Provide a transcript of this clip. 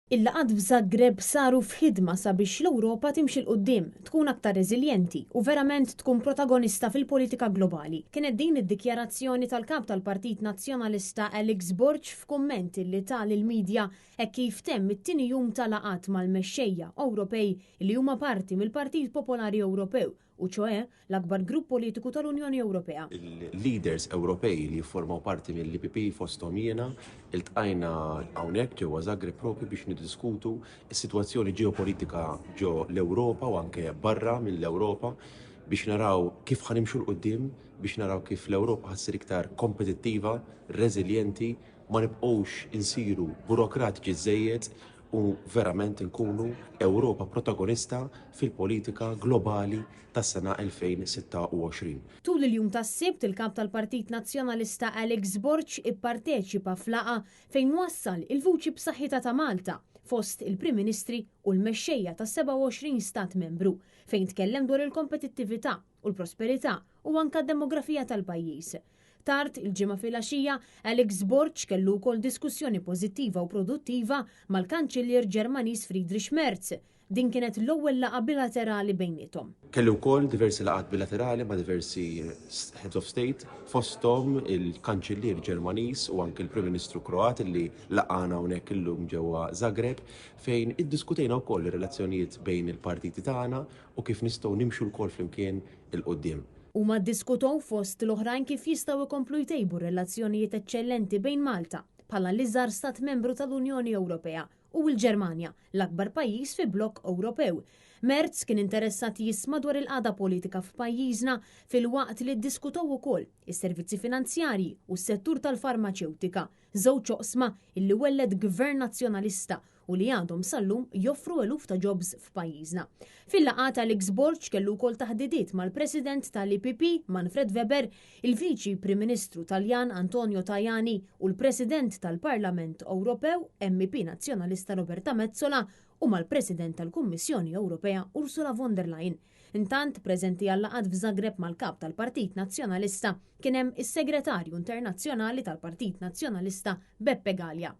Il-laqgħat f'Zagreb saru f'ħidma sabiex l-Ewropa timxi 'l quddiem, tkun aktar reżiljenti u verament tkun protagonista fil-politika globali. Kienet din id-dikjarazzjoni tal-Kap tal-Partit Nazzjonalista Alex Borg f'kumment li ta lill-midja hekk kif temm it-tieni jum ta' laqgħat mal-mexxejja Ewropej li huma parti mill-Partit Popolari Ewropew u ċoè l-akbar grupp politiku tal-Unjoni Ewropea. Il-leaders Ewropej li jiffurmaw parti mill-EPP, fosthom jiena, iltqajna hawnhekk ġewwa Zagreb propju biex niddiskutu s-sitwazzjoni ġeopolitika ġo l-Ewropa u anke barra mill-Ewropa, biex naraw kif ħa nimxu 'l quddiem, biex naraw kif l-Ewropa ħa ssir iktar kompetittiva, reżiljenti, ma nibqgħux insiru burokratiċi żżejjed u verament inkunu Ewropa protagonista fil-politika globali tas-sena 2026. Tul il-jum tas-Sibt, il-Kap tal-Partit Nazzjonalista Alex Borg ipparteċipa f'laqgħa fejn wassal il-vuċi b'saħħitha ta' Malta fost il-Prim Ministri u l-mexxejja tas-27 stat membru, fejn tkellem dwar il-kompetittività u l-prosperità u anke d-demografija tal-pajjiż. Tard il-Ġimgħa filgħaxija, Alex Borg kellu wkoll diskussjoni pożittiva u produttiva mal-Kanċillier Ġermaniż Friedrich Merz. Din kienet l-ewwel laqgħa bilaterali bejniethom. Kelli wkoll diversi laqgħat bilaterali ma' diversi Heads of State, fosthom il-Kanċillier Ġermaniż u anke l-Prim Ministru Kroat li laqgħana hawnhekk illum ġewwa Zagreb, fejn iddiskutejna wkoll ir-relazzjonijiet bejn il-partiti tagħna u kif nistgħu nimxu lkoll flimkien 'il quddiem. Huma ddiskutow fost l-oħrajn kif jistgħu jkomplu jtejbu r-relazzjonijiet eċċellenti bejn Malta, bħala l-iżgħar stat membru tal-Unjoni Ewropea, u l-Ġermanja, l-akbar pajjiż fi blokk Ewropew. Merz kien interessat jisma' dwar il-qagħda politika f'pajjiżna filwaqt li ddiskutow ukoll is-servizzi finanzjarji u s-settur tal-farmaċewtika, żewġ oqsma illi welled Gvern Nazzjonalista u li għadhom sal-lum joffru eluf ta' jobs f'pajjiżna. Fil-laqgħat Alex Borg kellu wkoll taħdidiet mal-President tal-EPP Manfred Weber, il-Viċi Prim Ministru Taljan Antonio Tajani u l-President tal-Parlament Ewropew MEP Nazzjonalista Roberta Metsola u mal-President tal-Kummissjoni Ewropea Ursula von der Leyen. Intant, preżenti għal-laqgħat f'Zagreb mal-Kap tal-Partit Nazzjonalista kien hemm is-Segretarju Internazzjonali tal-Partit Nazzjonalista Beppe Galea.